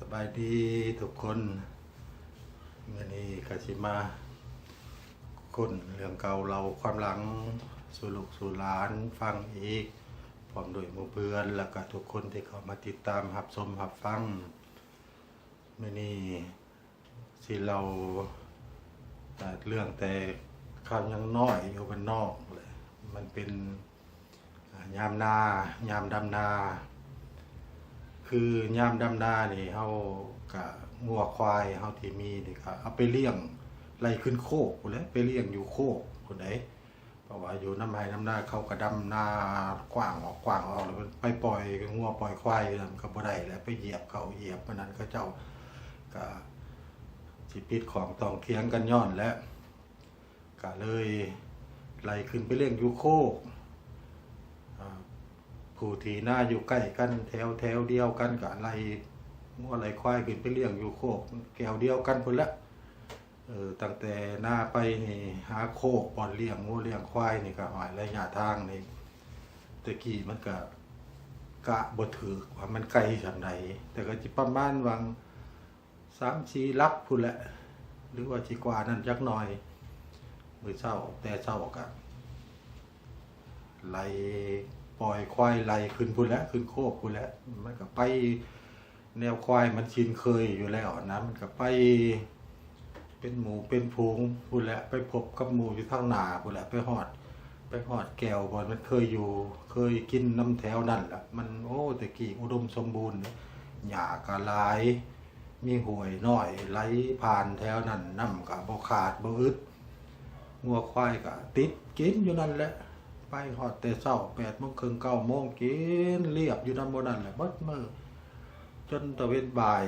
ສະບາຍດີທຸກຄົນ, ມື້ນີ້ກະຊິມາຄົ້ນເລື່ອງເກົ່າເລົ່າຄວາມຫຼັງສູ່ລູກສູ່ຫຼານຟັງອີກ, ພ້ອມດ້ວຍໝູ່ເພື່ອນ ແລະກະທຸກຄົນທີ່ເຂົ້າມາຕິດຕາມຮັບຊົມຮັບຟັງ. ມື້ນີ້ຊິເລົ່າ ເອີ່ ເລື່ອງແຕ່ຄາວຍັງນ້ອຍຢູ່ບ້ານນອກແຫຼະ, ມັນເປັນ ອາ ຍາມນາ ຍາມດຳນາ. ຄືຍາມດຳນານີ້ ເຮົາກະງົວຄວາຍເຮົາທີ່ມີນີ້ກະເອົາໄປລ້ຽງໄລ່ຂຶ້ນໂຄກພຸ້ນແຫຼະ, ໄປລ້ຽງຢູ່ໂຄກພຸ້ນໃດ໋. ເພາະວ່າຢູ່ນຳໄຮ່ນຳນາເຂົາກະດຳນາກວ້າງອອກກວ້າງອອກ ແລ້ວໄປປ່ອຍງົວປ່ອຍຄວາຍນັ້ນກະບໍ່ໄດ້ແຫຼະ, ໄປຢຽບເຂົາຢຽບມັນນັ້ນ ເຂົາເຈົ້າກະຊິຜິດຂ້ອງຕ້ອງຖຽງກັນຍ້ອນແຫຼະ. ກະເລີຍໄລ່ຂຶ້ນໄປລ້ຽງຢູ່ໂຄກ. ອາ ຜູ້ທີ່ນາຢູ່ໃກ້ກັນ ແຖວ ແຖວດຽວກັນ ກະໄລ່ງົວໄລ່ຄວາຍຂຶ້ນໄປລ້ຽງຢູ່ໂຄກແຖວດຽວກັນພຸ້ນແຫຼະ. ເອີ ຕັ້ງແຕ່ນາໄປນີ້ຫາໂຄກບ່ອນລ້ຽງງົວລ້ຽງຄວາຍນີ້ ກະ ໂອ້ຍ ໄລຍະທາງນີ້ ແຕ່ກີ້ມັນກະກະບໍ່ຖືກວ່າມັນໄກສ່ຳໃດ, ແຕ່ກະຊິປະມານຫວ່າງ ສາມສີ່ຫຼັກພຸ້ນແຫຼະ ຫຼືວ່າຊິກວ່ານັ້ນຈັກໜ່ອຍ. ມື້ເຊົ້າ ແຕ່ເຊົ້າກະໄລ່ປ່ອຍຄວາຍໄລ່ຂຶ້ນພຸ້ນແຫຼະ ຂຶ້ນໂຄກພຸ້ນແຫຼະ. ມັນກະໄປແນວຄວາຍມັນຊິນເຄີຍຢູ່ແລ້ວນະ, ມັນກະໄປເປັນໝູ່ເປັນຝູງພຸ້ນແຫຼະ, ໄປພົບກັບໝູ່ຢູ່ທາງໜ້າພຸ້ນແຫຼະ, ໄປຮອດ ໄປຮອດແກ້ວບ່ອນມັນເຄີຍຢູ່ ເຄີຍກິນນຳແຖວນັ້ນແຫຼະ. ມັນ ໂອ້ ແຕ່ກີ້ອຸດົມສົມບູນເດ້, ຫຍ້າກະຫຼາຍ ມີຫ້ວຍນ້ອຍໄຫຼຜ່ານແຖວນັ້ນ, ນ້ຳກະບໍ່ຂາດບໍ່ອຶດ, ງົວຄວາຍກະຕິດກິນຢູ່ນັ້ນແຫຼະ. ໄປຮອດແຕ່ເຊົ້າ ແປດໂມງເຄິ່ງ ເກົ້າໂມງ ກິນລຽບຢູ່ນຳໝູ່ນັ້ນແຫຼະເບິດມື້ ຈົນຕາເວັນບ່າຍ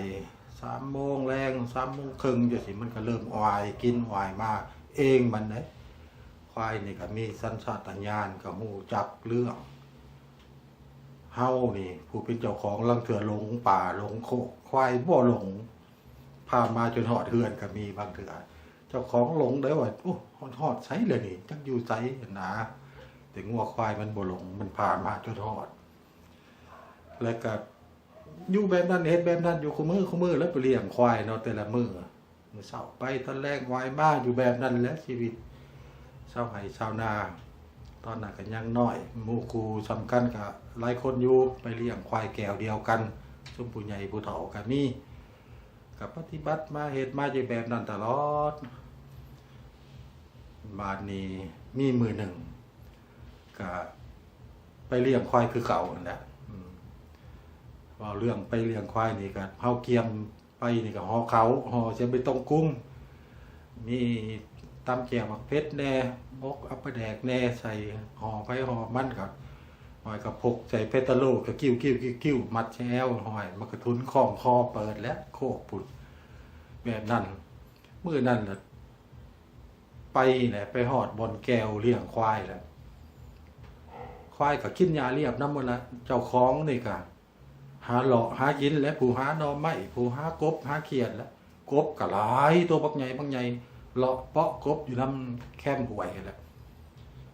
ສາມໂມງແລງ ສາມໂມງເຄິ່ງຈັ່ງຊີ້ ມັນກະເລີ່ມອວາຍກິນອວາຍມາເອງມັນເດ້. ຄວາຍນີ້ກະມີສັນຊາດຕະຍານ ກະຮູ້ຈັກເລື່ອງ ເຮົານີ້ຜູ້ເປັນເຈົ້າຂອງ ລາງເທື່ອຫຼົງປ່າຫຼົງໂຄກ ຄວາຍບໍ່ຫຼົງ ພາມາຈົນຮອດເຮືອນກະມີ. ບາງເທື່ອເຈົ້າຂອງຫຼົງໄດ໋ວ່າ ໂອ້ ຮອດ ຮອດໃສແລ້ວນີ້ ຈັກຢູ່ໃສຫັ້ນນາ, ແຕ່ງົວຄວາຍມັນບໍ່ຫຼົງ ມັນພາມາຈົນຮອດ. ແລ້ວກະຢູ່ແບບນັ້ນ ເຮັດແບບນັ້ນຢູ່ຄູ່ມື້ ຄູ່ມື້ ແລ້ວໄປລ້ຽງຄວາຍເນາະ ແຕ່ລະມື້. ມື້ເຊົ້າໄປຕອນແລງວາຍມາ ຢູ່ແບບນັ້ນແຫຼະຊີວິດຊາວໄຮ່ຊາວນາ. ຕອນນັ້ນກະຍັງນ້ອຍ ໝູ່ຄູ່ສ່ຳກັນກະຫຼາຍຄົນຢູ່ ໄປລ້ຽງຄວາຍແກ້ວດຽວກັນ, ຊຸມຜູ້ໃຫຍ່ຜູ້ເຖົ້າກະມີ. ກະປະຕິບັດມາ ເຮັດມາຢູ່ແບບນັ້ນຕະຫຼອດ. ບາດນີ້ມີມື້ໜຶ່ງກະໄປລ້ຽງຄວາຍຄືເກົ່າຫັ້ນແຫຼະ. ອືມ ເວົ້າເລື່ອງໄປລ້ຽງຄວາຍນີ້ກະ ເຮົາກຽມ ໄປນີ້ກະຫໍ່ເຂົ້າ ຫໍ່ໃສ່ໃບຕອງກຸງ ມີຕຳແຈ່ວໝາກເຜັດແດ່ ໝົກເອົາປາແດກແດ່ ໃສ່ຫໍ່ໃຜຫໍ່ມັນ ກະຫ້ອຍກະພົກໃສ່ເປຕາໂລ ກະກິ້ວໆໆ ມັດໃສ່ແອວ ຫ້ອຍໝາກກະທຸນຄ້ອງຄໍ ເປີດແຫຼະໂຄກພຸ້ນ. ແບບນັ້ນ ມື້ນັ້ນລະໄປແຫຼະ ໄປຮອດບ່ອນແກ້ວລ້ຽງຄວາຍແຫຼະ ຄວາຍກະກິນຫຍ້າລຽບນຳໝົດລະ ເຈົ້າຂອງນີ້ກະ ຫາເລາະຫາກິນແຫຼະ ຜູ້ຫາໜໍ່ໄມ້ ຜູ້ຫາກົບຫາຂຽດແຫຼະ ກົບກະຫຼາຍ ໂຕບັກໃຫຍ່ບັກໃຫຍ່ ເລາະເປາະກົບຢູ່ນຳແຄມຫ້ວຍຫັ້ນແຫຼະ.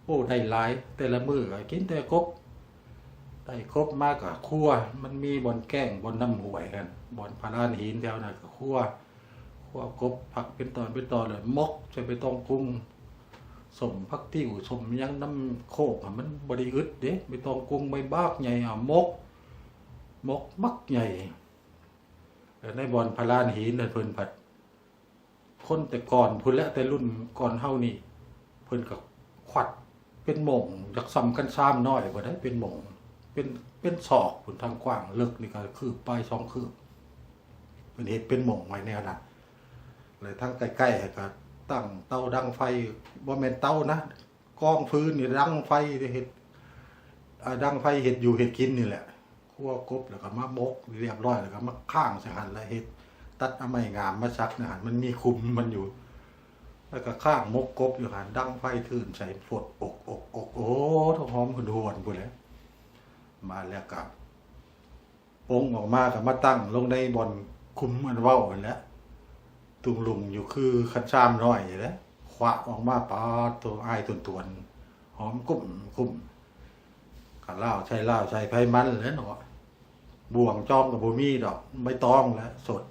ໂອ້ ໄດ້ຫຼາຍ ແຕ່ລະມື້ກະກິນແຕ່ກົບ ໄດ້ກົບມາກະຄົວ ມັນມີບ່ອນແກ້ງ ບ່ອນນຳຫ້ວຍຫັ້ນ ບ່ອນພະລານຫີນແຖວນັ້ນກະຄົວ ຄົວກົບຜັກເປັນຕອນເປັນຕອນ ແລ້ວໝົກໃສ່ໃບຕອງກຸງ ສົ້ມຜັກຕິ້ວ ສົ້ມຫຍັງນຳໂຄກ ມັນບໍ່ໄດ້ອຶດເດ້ ໃບຕອງກຸງໃບບັກໃຫຍ່ ເອົາໝົກ ໝົກບັກໃຫຍ່. ແລ້ວໃນບ່ອນພະລານຫີນນັ້ນ ເພິ່ນພັດ ຄົນແຕ່ກ່ອນພຸ້ນແຫຼະ ແຕ່ລຸ້ນກ່ອນເຮົານີ້ ເພິ່ນກະຂວັດເປັນໂໝງ ຢາກສ່ຳກັນຊາມນ້ອຍພຸ້ນໃດ ເປັນໂໝງ ເປັນ ເປັນສອກພຸ້ນ ທາງກວ້າງ ເລິກນີ້ກະຄືບປາຍສອງຄືບ ເພິ່ນເຮັດເປັນໂໝງໄວ້ແນວນັ້ນ. ແລ້ວທາງໃກ້ໆ ກະຕັ້ງເຕົາດັງໄຟ ບໍ່ແມ່ນເຕົານະ ກອງຟືນນີ້ ດັງໄຟເຮັດ ອາ ດັງໄຟເຮັດຢູ່ເຮັດກິນນີ້ແຫຼະ ຄົວກົບ ແລ້ວກະມາໝົກຮຽບຮ້ອຍ ແລ້ວກະມາຄ້າງໃສ່ຫັ້ນ ແລ້ວເຮັດ ຕັດເອົາໄມ້ງາມມາສັກໃນຫັ້ນ ມັນມີຂຸມມັນຢູ່ ແລ້ວກະຄ້າງໝົກກົບຢູ່ຫັ້ນ ດັງໄຟທືນໃສ່ ຟົດອົກໆໆ ໂອ້ ຫອມຫວນໆ ພຸ້ນແຫຼະ. ມາແລ້ວກະ ປົງອອກມາກະມາຕັ້ງລົງໃນບ່ອນຂຸມອັນເວົ້າຫັ້ນແຫຼະ ຕຸງລຸງຢູ່ຄືຄັນຊາມນ້ອຍນີ້ແຫຼະ ຄວະອອກມາ ປາດໂທ້ ອາຍຕົນໆ ຫອມກຸ້ມກຸ້ມ ກະລາວໃສ່ລາວໃສ່ໃຜມັນແຫຼະເນາະ. ບ່ວງຈອງກໍບໍ່ມີດອກ ໃບຕອງແຫຼະສົດ.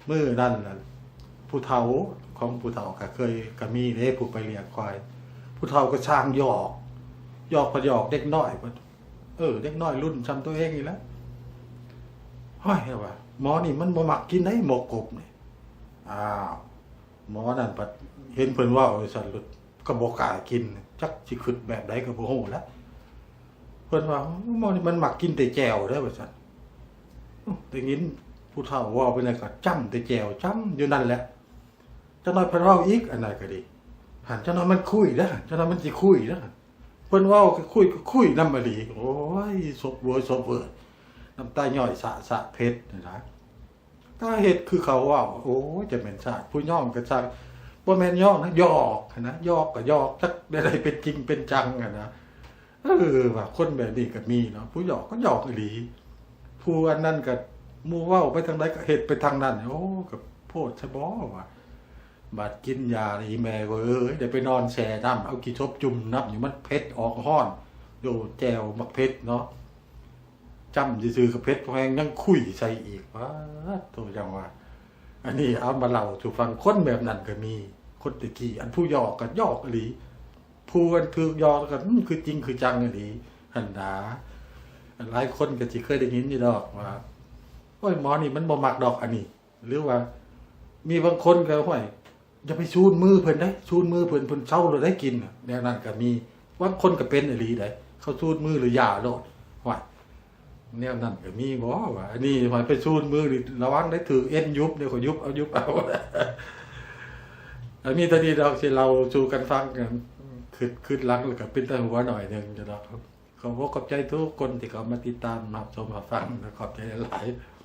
ມື້ນັ້ນລະ ຜູ້ເຖົ້າຂອງຜູ້ເຖົ້າກໍເຄີຍ ກໍມີເດ້ຜູ້ໄປລ້ຽງຄວາຍ ຜູ້ເຖົ້າກໍຊ່າງຢອກ ຢອກພັດຢອກເດັກນ້ອຍ ເອີ ເດັກນ້ອຍລຸ້ນຊ່ຳຕົວເອງນີ້ແຫຼະ. ຫ້ອຍ ວ່າ ໝໍນີ້ມັນບໍ່ມັກກິນໃດໝົກກົບນີ້. ອ້າວ ໝໍນັ້ນພັດເຫັນເພິ່ນເວົ້າຈັ່ງຊັ້ນ ກໍບໍ່ກ້າກິນ ຈັກຊິຄິດແບບໃດກໍບໍ່ຮູ້ແຫຼະ. ເພິ່ນວ່າ ໝໍນີ້ມັນມັກກິນແຕ່ແຈ່ວເດີ້ ວ່າຊັ້ນ. ໄດ້ຍິນຜູ້ເຖົ້າເວົ້າໄປນັ້ນກໍຈ້ຳແຕ່ແຈ່ວ ຈ້ຳຢູ່ນັ້ນແຫຼະ. ຈັກໜ້ອຍເພິ່ນເວົ້າອີກ ອັນນັ້ນກໍດີ ຫັ້ນ ຈັກໜ້ອຍມັນຄຸຍເດີ້ ຈັກໜ້ອຍມັນຊິຄຸຍເດີ້. ເພິ່ນເວົ້າກໍຄຸຍ ກໍຄຸຍນຳອີ່ຫຼີ. ໂອ້ຍ ສົບເວີຍ ສົບເວີຍ ນ້ຳຕາຍ້ອຍສະສະເພັດນີ້ນະ. ຖ້າເຮັດຄືເຂົາເວົ້າ ໂອ້ຍ ຈະແມ່ນຊາດ ຜູ້ຍ້ອງກໍຊ່າງ ບໍ່ແມ່ນຍ້ອງນະ ຢອກຫັ້ນນະ ຢອກກໍຢອກ ຈັກແນວໃດເປັນຈິງເປັນຈັງຫັ້ນນະ. ເອີ ວ່າຄົນແບບນີ້ກໍມີເນາະ ຜູ້ຢອກກໍຢອກອີ່ຫຼີ ຜູ້ອັນນັ້ນກໍ ໝູ່ເວົ້າໄປທາງໃດກໍເຮັດໄປທາງນັ້ນ. ໂອ້ ກໍໂພດຊະບໍວ່າ ບາດກິນຢາອີ່ແມ່ເອີຍ ໄດ້ໄປນອນແຊ່ນ້ຳ ເອົາຂີ້ສົບຈຸ່ມນ້ຳຢູ່ ມັນເຜັດອອກຮ້ອນ ໂອ້ ແຈ່ວໝາກເຜັດເນາະ ຈ້ຳຊື່ໆກໍເຜັດພໍແຮງ ຍັງຄຸຍໃສ່ອີກ. ປາດໂທ້ ຈັ່ງວ່າ ອັນນີ້ເອົາມາເລົ່າສູ່ຟັງ ຄົນແບບນັ້ນກໍມີ ຄົນແຕ່ກີ້ ອັນຜູ້ຢອກກໍຢອກອີ່ຫຼີ ຜູ້ອັນຖືກຢອກກໍ ອືມ ຄືຈິງຄືຈັງອີ່ຫຼີຫັ້ນນາ. ຫຼາຍຄົນກໍຊິເຄີຍໄດ້ຍິນຢູ່ດອກວ່າ ໂອ້ຍ ໝໍນີ້ມັນບໍ່ມັກດອກອັນນີ້ ຫຼືວ່າມີບາງຄົນກໍ ຫ້ວຍ ຢ່າໄປຊູນມືເພິ່ນເດ້ ຊູນມືເພິ່ນ ເພິ່ນເຊົາໂລດໄດ້ກິນ ແນວນັ້ນກໍມີ. ບາງຄົນກໍເປັນອີ່ຫຼີໃດ ເຂົາຊູນມືຫຼືຢາໂລດ. ຫ້ວຍ ແນວນັ້ນກໍມີບໍວ່າ ອັນນີ້ ຫ້ວຍ ໄປຊູນມືນີ້ລະວັງໄດ້ ຖືກເອັນຍຸບເດ້ ກໍຍຸບເອົາ ຍຸບເອົາ. ອັນນີ້ເທົ່ານີ້ດອກ ຊິເລົ່າສູ່ກັນຟັງ ຄຶດ ຄຶດຫຼັງແລ້ວກໍເປັນຕາຫົວໜ້ອຍໜຶ່ງດອກ. ຂໍຂອບອົກຂອບໃຈທຸກຄົນທີ່ເຂົ້າມາຕິດຕາມຮັບຊົມຮັບຟັງ ຂອບໃຈຫຼາຍໆ.